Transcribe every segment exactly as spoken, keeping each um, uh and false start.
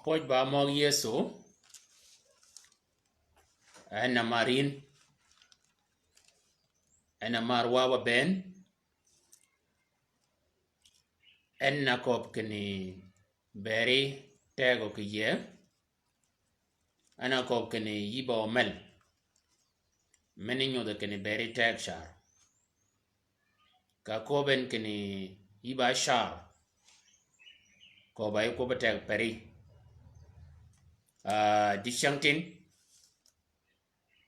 Pwøj ba møg Yëso, en a mar yïn, en a mar wa ba bënn, en a köbbi kinni beri tegø kì yïe, en a köbbi kinni yï ba omel, men nyudhi kinni beri teg car. Ka köbben kinni yï ba car, köbba yï kwøbbi teg peri. Ah, dicyängtïn,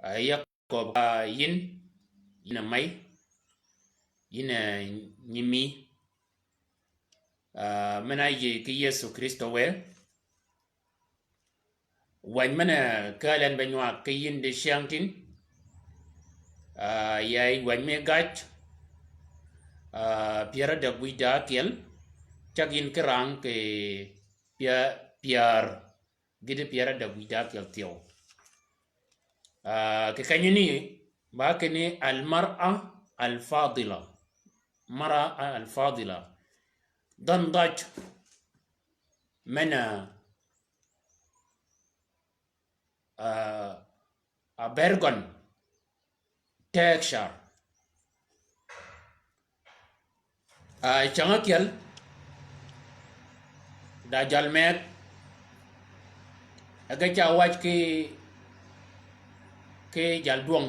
ah, ya köbbi ka yïn, yïn a mey, yïn a nyimi. Ah, men a yï ki Yëso Krïstø wë. Wäny men-a kääl en be nywag ki yïn dicyängtïn, ah, ya yï wäny mi gaj, ah, pyär ádäg wïj da ákyel, cag yïn ki rang kì pya-, pyär, gïti pyär ádäg wïj da ákyel thyew. Ah, kì kenyani, ba kinni al-mar'a al-fadila. Mar'a al-fadila. Dhanh dhaj men-a, ah, a ber gøn teg car. Ah, cäng ákyel, da jal meg, e ge ca wac ki, ki jal dwøng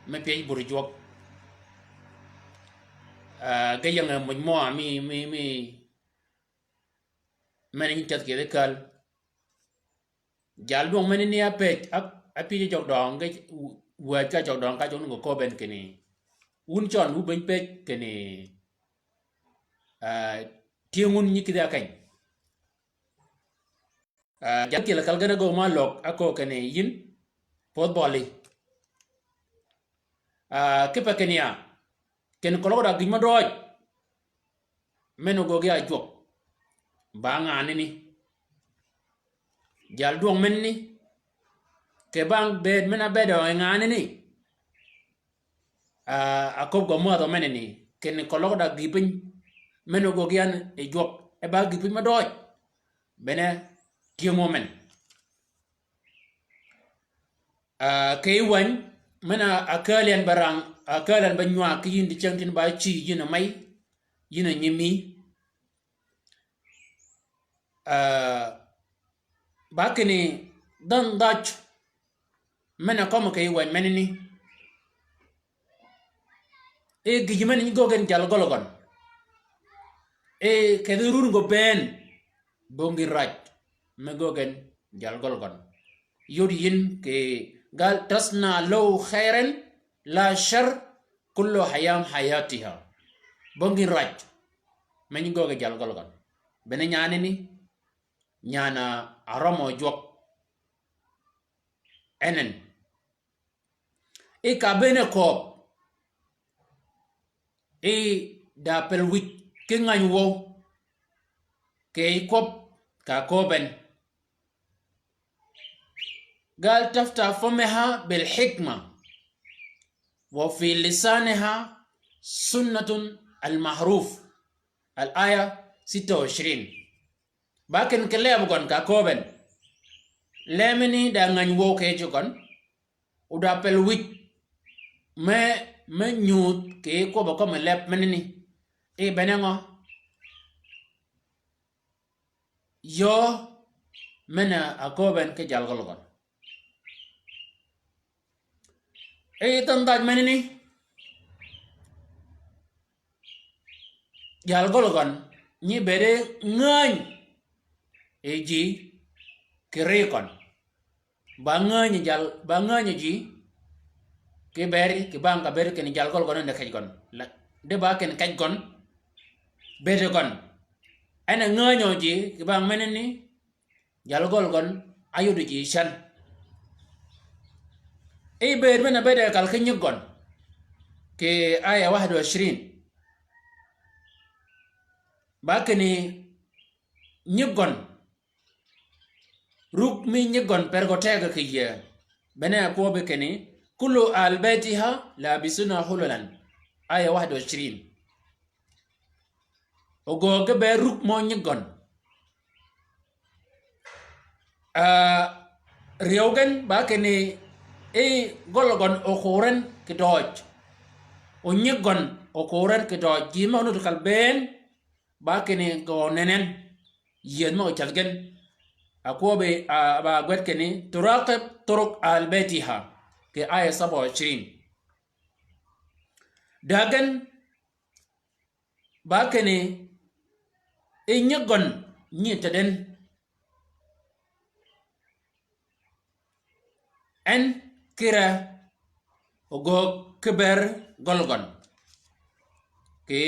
me pyëj bur jwøk. Ah, ge ying-a møj møa mi, mi, mi, men nyi ceth kì yeth kääl. Jal dwøng menani a pëj, a, a pyëj jøgdøng, ge wäj ka jøgdøng ka jøgdøng gø köbben kinni. Wun cøn wu beny pëj kinni, ah, tyëng wun nyi kïdhi a keny. Ah, jal ákyel kal gen a gø ma løg a köö kinni yïn, pödh bøli. Ah, kipe kinni ya, kinni keløg da gïj mø døøj men ogöggi a jwøk, ba nganani. Jal dwøng menani, kì bang bëëd men-a bëëdø yi nganani. Ah, a köbbi gø mädhø menani, kinni keløg da gïï piny men ogöggi yan yi jwøk, e ba gïï piny mø døøj, bene tyëngø men. Ah, kì yij wäny, men-a kääl yan be rang, a kääl yan be nywag ki yïn dicyängtïn ba cï yïn a mey, yïn a nyimi. Ah, ba kinni dhanh dhaj men-a kømmi kì yij wäny menani. E gïj men nyi göggi en jal gøl gøn. E kedhi run gø bënn, bong gïn raj me göggi en jal gøl gøn. Yod yïn kì gal tasna lahu khairan la shar kullu ayyam hayatiha. Bong gïn raj me nyi göggi jal gøl gøn. Bene nyanani, nyan-a rømø jwøk. En en. I ka bënn-a kööb, i da pel wïj ki ngäny wøw, kì yij kwøb ka kööb en. Gal tafta famaha bil hikma, wa fi lisaniha sunnatun al mahruf. Al aya sitta wa ishrin. Ba kinni kì leb gøn ka kööb en. Lemani da ngäny wøw kì yij gøn. O da pel wïj me, me nyudh kì kwøbb-a kømmi leb menani. I bene ngø? Yöö men-a kööb en ki jal gøl gøn. I dhanh dhaj menani, jal gøl gøn nyi bëëde ngäny yi ji kì ri køn. Ba ngäny jal, ba ngäny ji kì bëëdi, kì bang ka bëëdi kinni jal gøl gøn en de kej gøn. La, de ba kinni kej gøn, bëëdi gøn. En a ngänyø ji kì bang menani, jal gøl gøn áyoddi ji cän. I bëëd men-a bëëde kal ki nyig gøn. Kì aya wahad wa ishrin. Ba kinni nyig gøn, rug mi nyig gøn per gø tegø kì yïe. Bene a kwøbbi kinni, kullu ahli baytiha labisuna hulalan. Aya wahad wa ishrin. Ogöög ge be rug mø nyig gøn. Ah, ryew gen ba kinni, i gøl gøn okoor en kì døøj. O nyig gøn okoor en kì døøj. Ji mø nuti kal bënn, ba kinni gø nenen. Yien mø cädh gen. Akwøbi, ah, ba gwed kinni, turaqib turuk ahl beytiha. Kì aya saba wa ishirin. Dägen, ba kinni, i nyig gøn nyi teden. En kire ogöög ki ber gøl gøn. Kì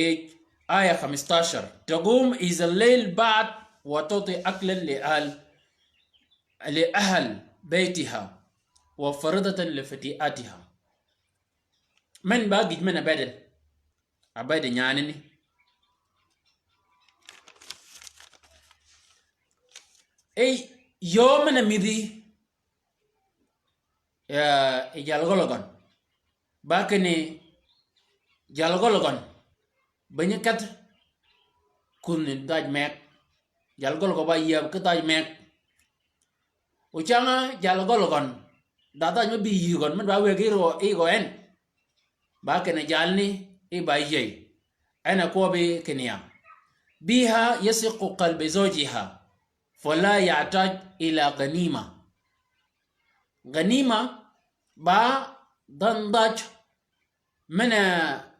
aya khamistashar. Tagum iza leyl ba'd wa tu'ti aklan li ahl, li ahl beytiha wa faridatan li fati'atiha. Men ba gïj men a bedden. A beddi nyaani ni. Ey, yöö men-a midhi, eh, yi jalgøl gøn. Ba kinni jalgøl gøn. Be nyi kedh kunni dhaj meg. Jalgøl gø ba yïëb ki dhaj meg. O cang-a jalgøl gøn. Da dhaj me bï yï gøn, men ba wëggi rø, i gø en. Ba kinni jalni, i ba yïëy. En a kwøbi kinni ya. Biha yasiqu qalbi zawjiha. Fala yahtaj ila ghanima. Ghanima, ba dhandhaj, men-a,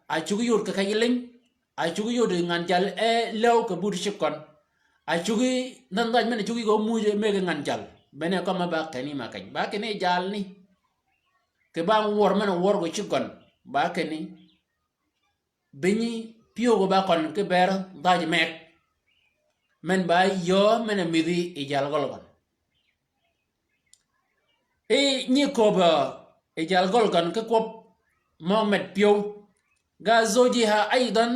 a cuggi yod kì kej liny, a cuggi yod ngan jal e läw kì buti cigg køn. A cuggi dhandhaj men-a cuggi gø muuj mëggi ngan jal. Bene kømmi ba ghanima keny. Ba kinni jalni. Kì ba wør men-a wør gø cigg køn. Ba kinni. Bi nyi pyëw gø ba køn ki ber dhaj meg. Men ba yöö men-a midhi yi jalgøl gøn. I nyi köbb-a yi jalgøl gøn ki kwøb mø med pyëw. Ga zawjiha aydan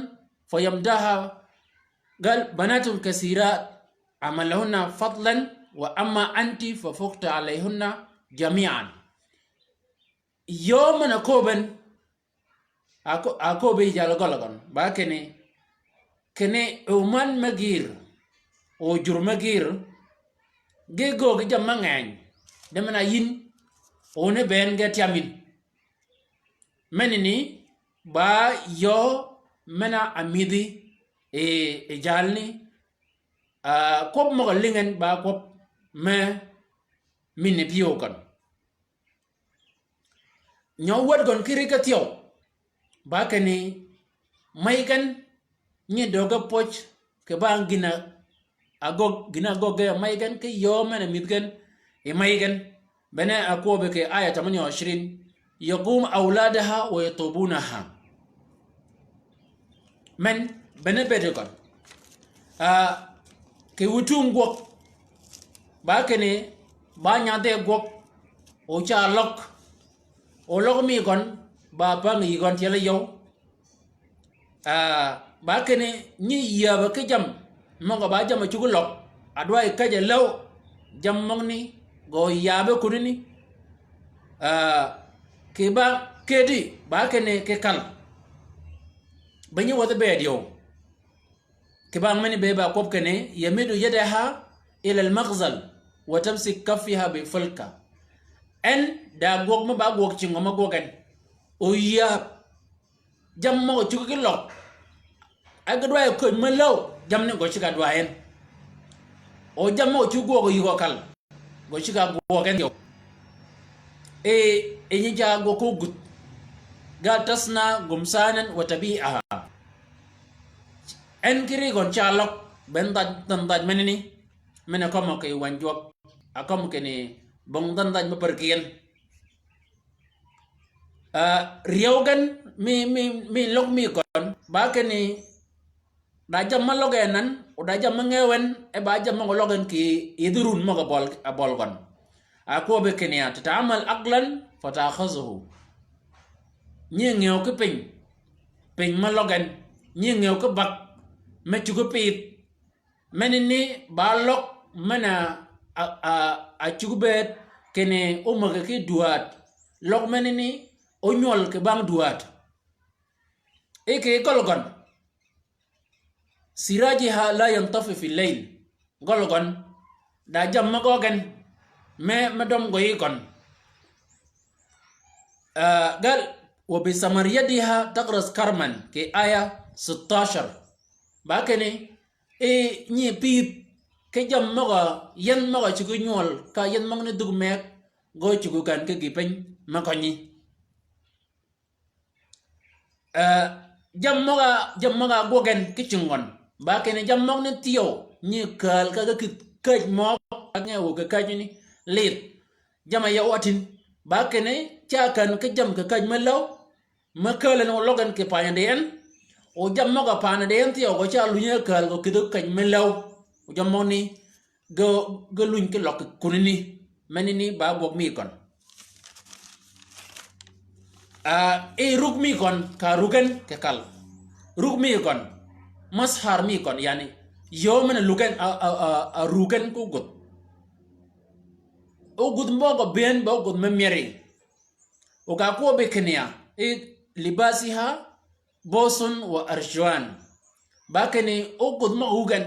fa yamdaha. Gal banatun kathirat amalahunna fadlan wa amma anti fa fuqti alayhunna jami'an. Yöö men-a köbben, a kö-, a köbbi yi jalgøl gøn. Ba kinni, kinni o man me gïr, o jur me gïr, ge göög jammì me ngeny, de men-a yïn, o ni bënn ge tyam yïn. Menani, ba yöö men-a midhi, e, e jalni, a, kwøb møg-a lïngi en ba kwøb me, min ni pyëw køn. Nyø wäd gøn ki ri ka thyew. Ba kinni, mey gen, nyi döggi pwøj, kì ba gïn-a, agögg, gïn-a göggi mey gen, ki yöö men-a mïdh gen, yi mey gen. Bene a kwøbi kì aya tamanya wa ishirin, yagum awladaha wa yatubunaha. Men, bene bëëd gøn. A, kì witung gwøg. Ba kinni, ba nyadhe gwøg. O ca løg. O løg mi gøn, ba pängi yi gøn tyel yøw. A, ba kinni, nyi yïäbø ki jammì. Møg-a ba jammì cuggi løg. A dwayi käjj-a läw. Jammì møgani, gø yïäbø kunani. A, kì ba kedi, ba kinni kì kal. Be nyi wädhi bëëd yøw. Kì ba meni be ba kwøb kinni, yamiddu yadaha ila al-makhzal, wa tamsik kaffiha bi falka. En, da gwøg me ba gwøg cingø me gwøg en. O yïäb. Jammì møg-a cuggi ki løg. Ag dwayi köj me läw, jammì ni gø cigg-a dwayi en. O jammì møg-a cuggi gwøg yï gø kal. Gø cigg-a gwøg en yøw. E, e nyi ca gwøg ko gud. Gal tasna gumsanan wa tabi'aha. En ki ri gøn ca løg, ben dhaj, dhandhaj menani. Men-a kømmø kì wänyi jwøk. A kømmø kinni bong dhandhaj me pär ki en. A, ryew gen mi, mi, mi løg mi køn, ba kinni, da jammì me løg en nan, o da jammì me ngew en, e ba jammì møg-a løg en kì yïdhi run møg-a bøl, a bøl gøn. A kwøbi kinni ya, tata'ammal aqlan fa ta'khudhuhu. Nyi ngew ki piny, piny me løg en, nyi ngew ki bag, me cuggi pidh, Menani ba løg men-a, a, a, a cuggi bëëd kinni ómägi ki dwääd. Løg menani ónywøl kì bang dwääd. I kì gøl gøn. Sirajiha la yantafi fi leyl. Gøl gøn. Da jammì me gøggi en. Me, me døm gø yi gøn. Ah, gal, "Wa bi samari yadiha taghrisu karman," kì áya sittashar. Ba kinni, e, nyi pïdh, ki jammì møg-a, yien møg-a cuggi nywøl, ka yien møgani dhug meg, gø cuggi kän ki gï piny, me kønyi. Eh, jammì møg-a, jammì møg-a ágwøg gen ki cinggøn. Ba kinni jammì møgani thyew, nyi kääl ka ge kïdhi käj møg-a nge wø kì käjjini. Lidh. Jammì ya wa tin. Ba kinni ca kän ki jammì kì käj me läw. Me kääl en o løg en kì panydi en. O jammì møg-a panydi en thyew gø ca lunyi kääl gø kïdhi käj me läw. O jammì møgani ge, ge luny ki løg kì kunani. Menani ba gwøg mi køn. Ah, e rug mi køn, ka rug en kì kal. Rug mi køn. Mazhar mi køn, yani. Yø men-a lug en, a, a, a, a rug en ko gudh. O gudh møg-a bënn be o gudh me myeri. O ka kwøbbi kinni ya, e libasiha, busun wa arjuan. Ba kinni o gudh møg-a wug en,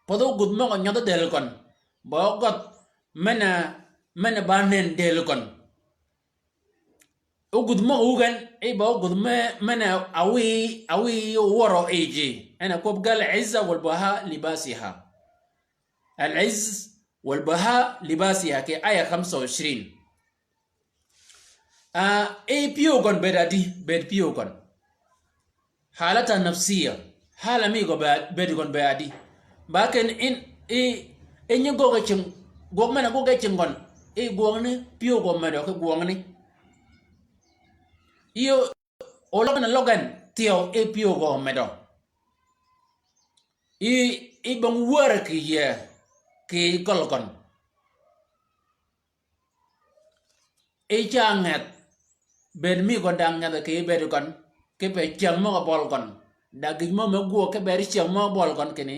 path o gudh møg-a nyødh dël køn. Be o gudh men-a, men-a ba nënn dël køn. O gudh møg-a wug en, e be o gudh me, men-a awi, awi wøro yiji. En a kwøb gal izza wal baha libasiha. Al izz wal baha libasiha kì áya khamsa wa ishrin. Ah, e pyëw gøn bëëd adi, bëëd pyëw gøn. Halata nafsiya. Hala mi gø be, bëëd gøn be adi. Ba kinni in, i, i nyi gwøg e cing, gwøg men-a gwøg e cing gøn. I gwøgani, pyëw gø medø ki gwøgani. Yø, o løg en løg en, thyew i pyëw gø medø. I, i bong wär kì yie, kì gøl gøn. I ca ngeth, bëëd mi gøn da ngeth kì bëëd gøn, kipe cyäng møg-a bøl gøn. Da gïj mø me gwøg ki bëëd cyäng mø bøl gøn kinni,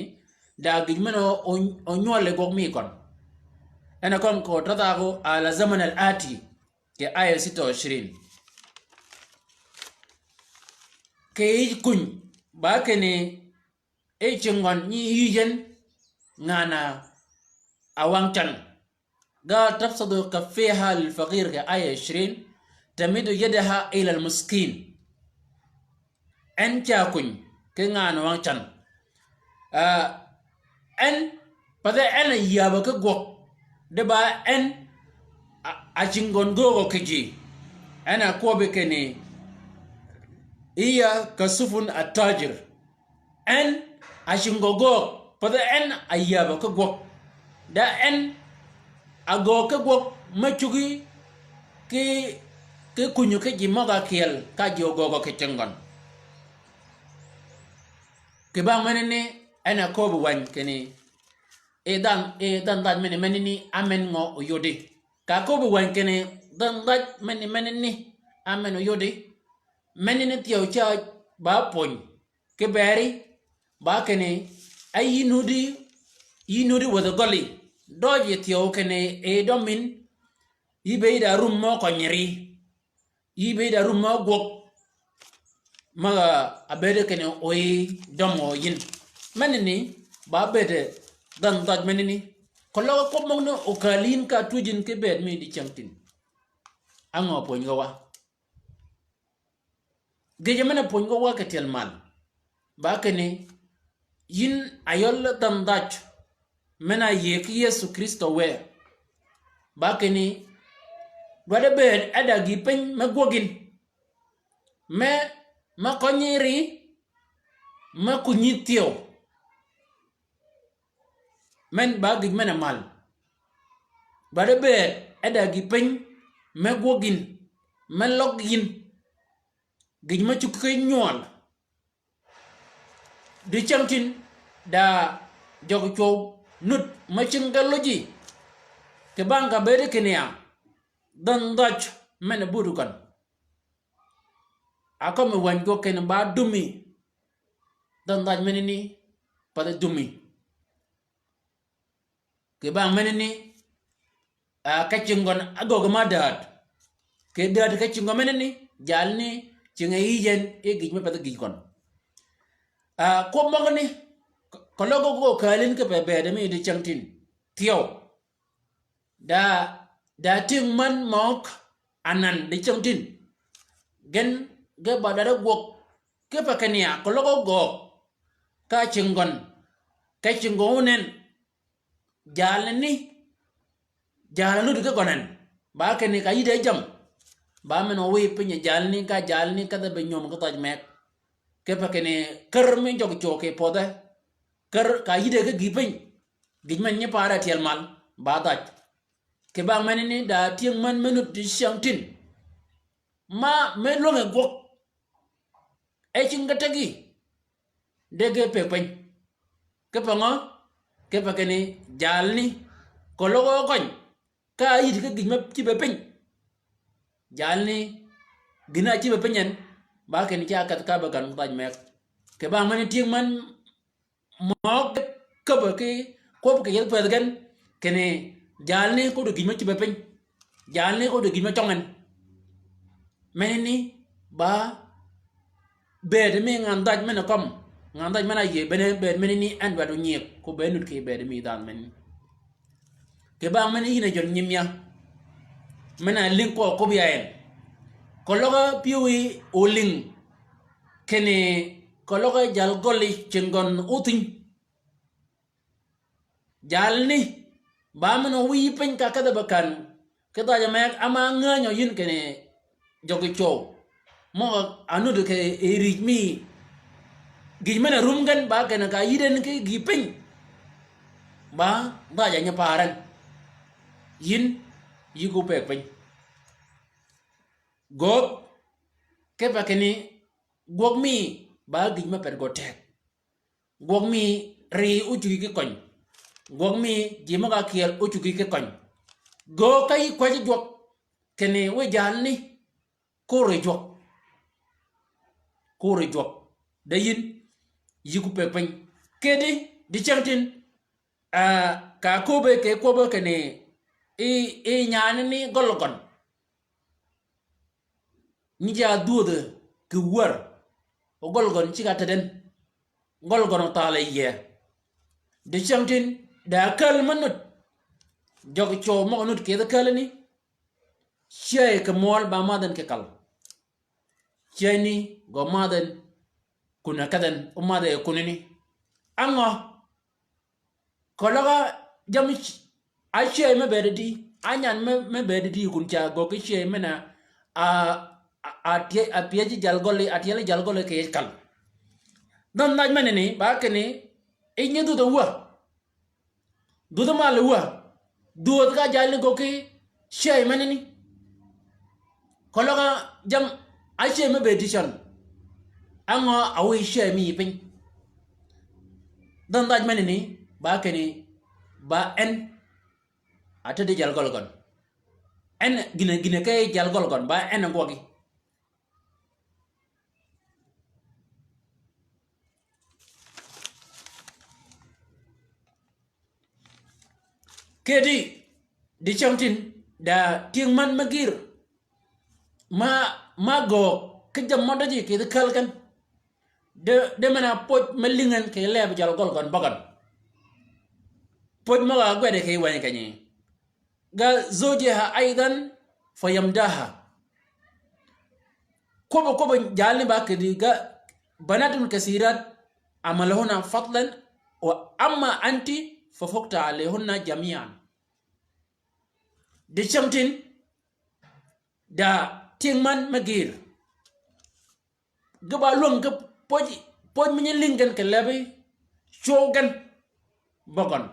da gïj men-a o, o, o nywøl yi gwøg mi gøn. En a køn ko ta dhagø ala zaman al ati, kì áya sitta wa ishrin. Kì yij kuny, ba kinni, e cinggøn nyi yij en ngan-a wang can. Ga tabsutu kaffiha lil faqir kì áya ishrin, tamiddu yadaha ila al miskin. En ca kuny, ki ngan-a wang can. Ah, en, path en a yäbø ki gwøg, di ba en a, a cinggøn göögø kì ji. En a kwøbbi kinni, hiya ka sufun at-tajir. En a cinggø göög, path en a yäbø ki gwøg. Da en a göög ki gwøg, me cuggi ki, ki kunyø ki ji møg-a kyel, ka ji ogöögø kì cinggøn. Kì bang menani, en a köbbi wäny kinni, e dhanhø, e dhanhø dhaj meni, menani, amen ngø oyudi. Ka köbbi wäny kinni, dhanhø dhaj meni, menani, amen oyudi. Menani thyew ca ba pwöny. Kiberi, ba kinni, a yïn wudi, yïn wudi wädhi gøli. Døji thyew kinni, e dømmin, yï be yï da rum mø kønyiri. Yï be yï da rum mø gwøg. Møg-a bëëd kinni oyi dømmi yïn. Menani, ba bëëd dhanhø dhaj menani. Keløg kwøb møgani okääl yïn ka twöj yïn ki bëëd mi dicängtïn. Á ngø pwönyi gø wa? Gïjø men-a pwönyi gø wa kì tyel mal. Ba kinni, yïn a yøl dhanhø dhaj, men-a yïëy ki Yëso Krïstø wë. Ba kinni, dwaddi bëëd e da gïï piny me gwøg yïn. Me, me kønyi ri, me kunyi thyew. Men ba gïj men-a mal. Ba di bëëd e da gïï piny, me gwøg yïn, me løg yïn. Gïj me cuggi ki nywøl. Dicängtïn da jøgi cwøw nud me cing ge lujji. Kì bang ka bëëdi kinni ya, dhanhø dhaj men-a buti gøn. A kømmi wäny gø kinni ba dummi. Dhanhø dhaj menani, pathi dummi. Kì bang menani, a, ka cinggøn a göög ma dääd. Kì dääd ka cinggø menani, jalni, cinge yïj en, e gïj me pathi gïj gøn. A, kwøb møgani, keløg gø kääl yïn kipe bëëd mi dicängtïn. Thyew. Da, Da tyëng män møg anan di cängtïn. Gen ge ba dwaddi gwøg kipe kinni a keløg gøøg. Ka cinggøn, ka cinggøn nen. Jalni, jal nud ki gøn en. Ba kinni ka yïddi jammì. Ba men wiy piny jalni, ka jalni kedhi be nyom ki dhaj meg. Kipe kinni kär mi jøg cwøw kì pödhe. Kär ka yïddi ki gïï piny. Gïj men nyi paare tyel mal, ba dhaj. Kì bang menani da tyëng män me nud di cängtïn. Ma me lwänge gwøg. E cingi ge tegi. De ge pëggi piny. Kipe ngø? Kipe kinni jalni keløg gøny. Ka yïddi ki gïj me cïbe piny. Jalni gïn-a cïbe piny en. Ba kinni ca kedh ka be gän dhaj meg. Kì bang menani tyëng män møg käbbe ki kwøb kì yethi pëthi gen, kinni jalni ko di gïj me cïbe piny. Jalni ko di gïj me cøng en. Menani ba bëëd mi ngan dhaj men-a kømm, ngan dhaj men-a yïëy bene bëëd menani en dwaddi onyïëg, ko be nud kì bëëd mi dhanhø menani. Kì bang men yïn a jøn nyimïa. Men-a lïng kwøb kobbi ya en. Keløg pyëwí olïng. Kinni keløg jal gølli cinggøn óthïny. Jalni, ba men wiy piny ka kedhi be kän. Ki dhaj meg ama ngänyø yïn kinni jøggi cwøw. Møg-a nud kì rij mi. Gïj men-a rum gen ba kinni ka yïddi en ki gïï piny. Ba dhaj-a nyi paaren. Yïn, yï ko pëggi piny. Göög, kipe kinni gwøg mi ba gïj me per gø teg. Gwøg mi ri ócuggi ki køny. Gwøg mi ji møg-a kyel ócuggi ki køny. Göög ka yï kwäjji jwøk kinni wiy jalni. Ko ri jwøk. Ko ri jwøk. De yïn, yï ko pëggi piny. Kedi, di cängtïn, ah, ka köbbe kì kwøbbe kinni, i, i nyaani ni gølgøn. Nyi ja dhwödhe kì wär. O gølgøn cigg-a tedden. Gølgøn othalø yie. Di cängtïn, da käl me nud. Jøggi cwøw møg-a nud kì yethi kälani. Cyäy kì mwøl ba madh en kì kal. Cyäyni gø madh en kun-a kedh en, omadh e kunani. Á ngø? Keløg jammì c-, a cyäy me bëëd di, a nyan me, me bëëd di kun ca göög ki cyäy men-a, a, a, a tyej, a pyëj jal gølli, a tyeli jal gølli kì yij kal. Dhanh dhaj menani, ba kinni, i nyi dhwödh-a wä. Dhwödh-a mal wä. Dhwödh ka jalni göög ki cyäy menani. Keløg jammì a cyäy me bëëd di cøn. Á ngø a wiy cyäy mi yï piny. Dhanh dhaj menani, ba kinni, ba en a teddi jal gølgøn. En gïn-a, gïn-a ke jal gølgøn, ba en a gwøggi. Kedi, di cängtïn, da tyëng män me gïr. Ma, ma göög, ki jammì mø døji kì yethi käl gen. De, de men-a pwöj me lïngi en kì leb jal gølgøn bøgøn. Pwöj møg-a ágwedi kì wänyi kenyi. Ga zawjaha aydan fa yamdaha. Kwøbbi, kwøbbi jalni ba kedi ga banatun kasirat amalahunna fadlan wa amma anti fa fukta alayhunna jami'an. Di cängtïn, da tyëng män me gïr. Ge ba lwäng ki pwöj, pwöj mi nyi lïng gen kì lebi, cwøw gen bøgøn.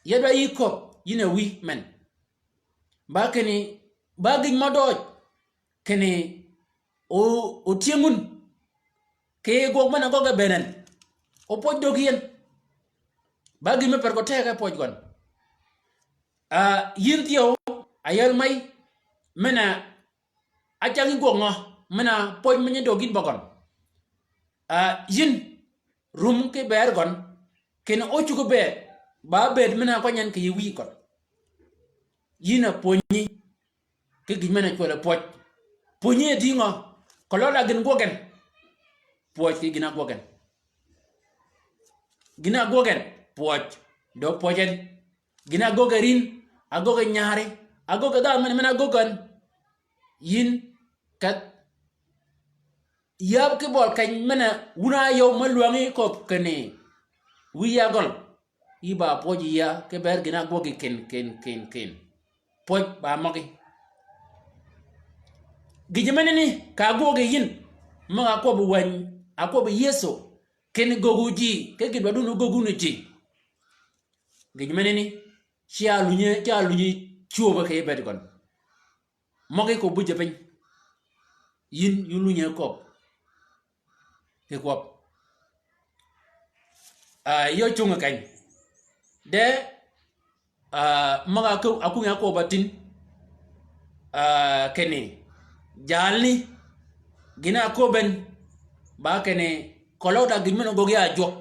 Ya dwa yï köbbi, yïn a wïy men. Ba kinni, ba gïj mø døøj, kinni, o, o tyëng wun. Kì gwøg men-a gøgge bënn en. O pwöj döggi en. Ba gïj me per gø teg e pwöj gøn. Ah, yïn thyew, a yäl may, men-a, a cang yï gwøg ngø, men-a pwöj me nyi döggi yïn bøgøn. Ah, yïn, rum ki bëër gøn, kinni ócuggi bëëd, ba bëëd men-a kwany en kì yï wïy gøn. Yïn a pwönyi, ki gïj men-a cwøl e pwöj. Pwönyi e dï ngø, keløg da gïn gwøg en. Pwöj ki gïn-a gwøg en. Gïn-a gwøg en, pwöj. Dø pwöj en. Gïn-a göggi rin, a göggi nyari, Agöggi dhanhø men-a, men-a göggi gøn. Yïn kedh yab ki bøl keny men-a wun-a yøw me lwängi köbb kinni wïyi agøl. Yï ba pwøj yïa ki ber gïn-a ágwøggi ken, ken, ken, ken. Pwøj ba møgí. Gïjø menani ka ágwøggi yïn, møg-a ákwøbbi wäny, ákwøbbi Yëso, kinni göggu ji, ki gïn ba dun ógöggu ni ji. Gïjø menani, ci alunyi, ci alunyi cwöbø kì yij bëëd gøn. Møgí ko bujjø piny. Yïn, yï lunyi köbb. Kì kwøb. Ah, yø cungi keny. De, ah, møg-a ákwöngi ákwøb-a tïn. Ah, kinni. Jalni. Gïn-a áköbben. Ba kinni. Keløg da gïn men-a göggi a jwøk.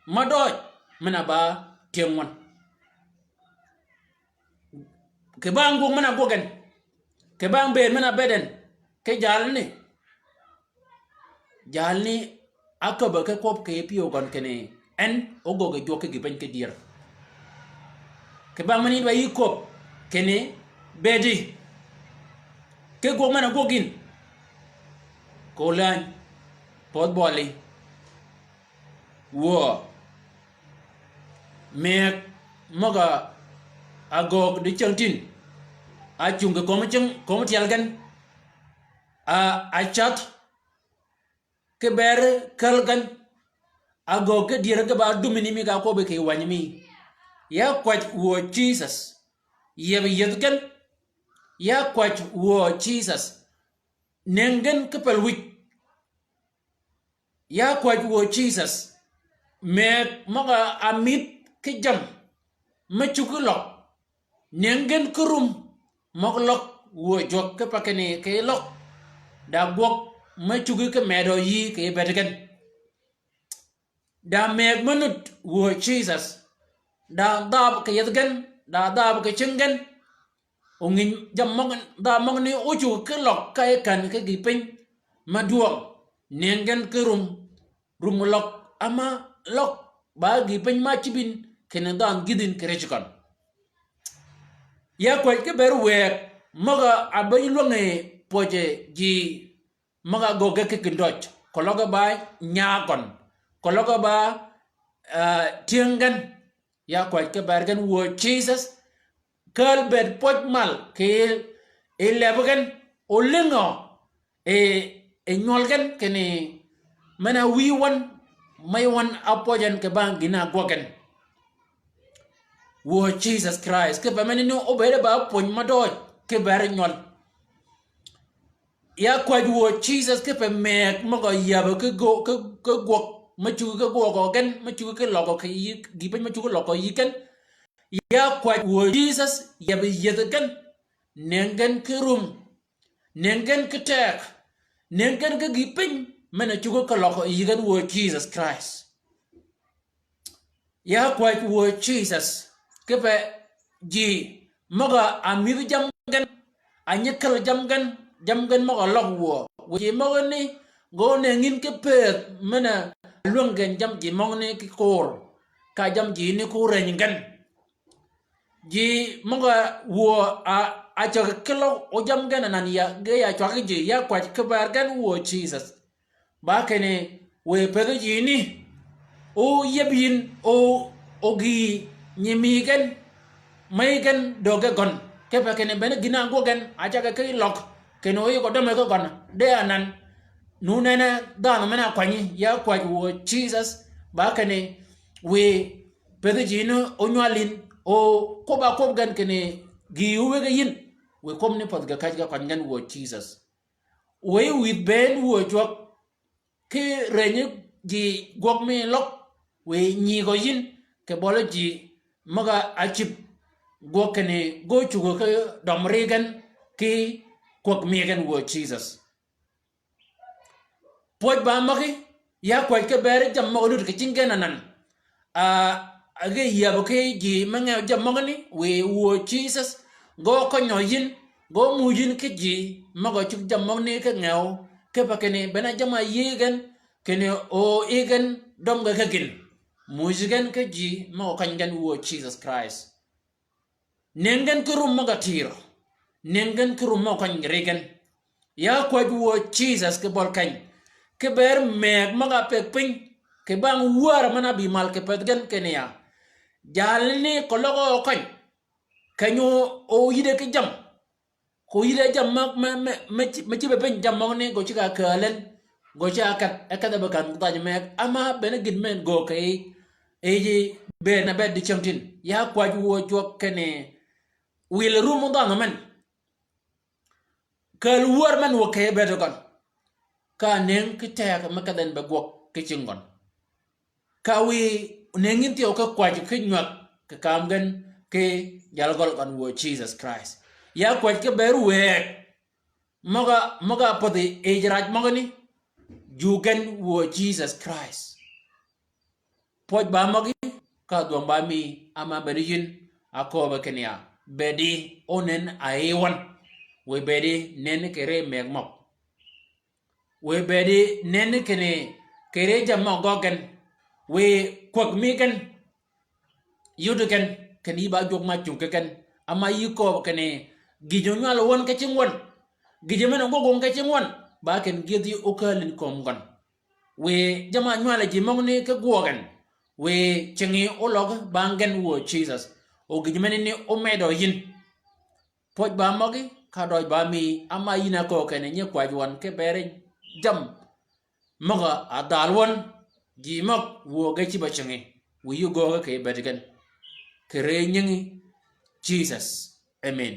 Mø døøj. Men-a ba tyëng wøn. Kì bang gwøg men-a gwøg gen. Kì bang bëëd men-a bëëd en. Kì jalni. Jalni áköbbe ki kwøb kì pyëw gøn kinni en ógöggi jwøk ki gï piny ki dyër. Kì bang men-a yïn ba yï köbbi kinni bëëdi. Ki gwøg men-a gwøg yïn. Koo läny. Pödh bøli. Wuö. Mëgg møg-a ágöög di cyängtïn. Ácungi kömi cing, kömi tyel gen. A, ácath. Ki ber käl gen. Ágöög ki dyër ki ba dumi ni mi ka kwøbbi kì wänyi mi. Ya kwäj wuö Jisøs. Yieb yieth gen. Ya kwäj wuö Jisøs. Nëng gen ki pel wïj. Ya kwäj wuö Jisøs, mëgg møg-a ámïdh ki jammì me cuggi løg. Nëng gen ki rum møg løg wuö jwøk kipe kinni kì løg. Da gwøg me cuggi ki medø yï kì bëëd gen. Da mëgg me nud wuö Jisøs. Da dhabø kì yethi gen, da dhabø kì cing gen. Onginy jammì møgani, dha møgani ócuggi ki løg ka yi kän ki gï piny. Me dwøng, nëng gen ki rum, rum løg, ama løg, ba gï piny ma cïb yïn, kinni dhanhø gïdh yïn kì rij gøn. Ya kwäj ki ber wëëg, møg-a ábëny lwängi pwøje ji, møg-a ágögge ki kïndøj, keløg ba nyaag gøn, keløg ba, eh, tyëng gen, ya kwäj ki ber gen wuö Jisøs, kääl bëëd pwøj mal, kì, i leb gen, o lïngø, i, i nywøl gen, kinni, men-a wïy wøn, mey wøn ápwøj en kì bang gïn-a ágwøg gen. Wuö Jisøs Krist, kipe menani óbëëd ba pwöny mø døøj, ki ber nywøl. Ya kwäj wuö Jisøs kipe mëgg møg-a yäbø ki gø-, ki, ki gwøg, me cuggi ki gwøgø gen, me cuggi ki løgø kì yï, gï piny me cuggi løgø yï gen. Ya kwäj wuö Jisøs, yäbø yieth gen, nëng gen ki rum, nëng gen ki teg, nëng gen ki gï piny, men-a cuggi ki løgø yï gen wuö Jisøs Krist. Ya kwäj wuö Jisøs, kipe ji møg-a ámïdhi jammì gen, a nyi käl jammì gen, jammì gen møg-a løg wuö. Wiy ji møgani, gø nëngi yïn ki pëëdh men-a lwäng gen jammì ji møgani ki kur, ka jammì ji ni ko rëny gen. Ji møg-a wuö a, a cägi ki løg o jammì gen anan ya, ge ya cwaggi ji, ya kwäj ki ber gen wuö Jisøs. Ba kinni, wiy pëthi ji ni, o yieb yïn, o, o gï nyi mi gen, mey gen dögge gøn. Kipe kinni bene gïn-a ágwøg gen, a caggi ki løg, kinni o yï gø dømme ki gøn, de anan, nu nene dhanhø men-a ákwänyi, ya kwäj wuö Jisøs, ba kinni, wiy pëthi ji ni, o nywal yïn, o kwøbb-a kwøb gen kinni, gï wëggi yïn, wiy kwøb ni pädh ge käjj ge kwany gen wuö Jisøs. Wiy wïdh bënn wuö jwøk, ki rënyi ji gwøg mi løg, wiy nyïgø yïn, kì bøli ji møg-a ácïb gwøg kinni gø cuggi ki døm ri gen, ki kwäg mi gen wuö Jisøs. Pwøj ba møgí, ya kwäj ki ber jammì møg-a nud kì cing gen anan. A, a ge yäbø ki ji me ngew jammì møgani, wiy wuö Jisøs, gø kønyø yïn, gø muuj yïn ki ji, møg-a cuggi jammì møgani ki ngew, kipe kinni, bene jammì-a yï gen, kinni o yï gen, døm ge ki gïn. Muuj gen ki ji, møg-a køny gen wuö Jisøs Krist. Nëng gen ki rum møg-a tïr. Nëng gen ki rum mø køny ri gen. Ya kwäj wuö Jisøs ki bøl keny. Ki ber mëgg møg-a pëgg piny. Kì bang wär men-a bï mal kì pëth gen kinni ya. Jalni keløg o køny. Keny o, o yïde ki jammì. Ko yïde jammì møg me, me, me, me cïbe piny jammì møgani gø ceg-a kääl en. Gø ceg-a kedh, e kedhe be kan dhaj mëgg. Ama bene gïn men gø kì yij, yij bëëd na bëëd dicängtïn. Ya kwäj wuö jwøk kinni wil rum dhanhø men. Kääl wär men wø kì bëëd gøn. Ka nëng ki teg me kedh en be gwøg ki cingi gøn. Ka wiy nëngi thyew ki kwäjji ki nywäg kì kam gen ki jalgøl gøn wuö Jisøs Krist. Ya kwäj ki ber wëëg. Møg-a, møg-a pädhi yij raj møgani. Ju gen wuö Jisøs Krist. Pwøj ba møgi, ka dhwøng ba mi, ama bene yïn, a kööbe kinni ya. Bedi, o nen a yi wøn. Wiy bedi, nen kì ri mëgg møg. Wiy bedi nen kinni kì ri jammì møg gøgg gen. Wiy kwäg mi gen. Yud gen, kinni yï ba jwøk ma cungi gen. Ama yï kööb kinni gïjø nywal wøn ki cingi wøn. Gïjø men-a gwøg wøn ki cingi wøn. Ba kinni gïdhi ókääl yïn kömi gøn. Wiy jamm-a nywal ji møgani ki gwøg gen. Wiy cingi óløg bang gen wuö Jisøs. O gïj menani ómedø yïn. Pwøj ba møgi, ka døj ba mi, ama yïn a köög kinni nyi kwäj wøn ki beri jammì møg-a dhal wøn, ji møg wuö ge cïb-a cingi, wiy yï gööge kì bëëd gen. Kì ri nyingi Jisøs. Amen.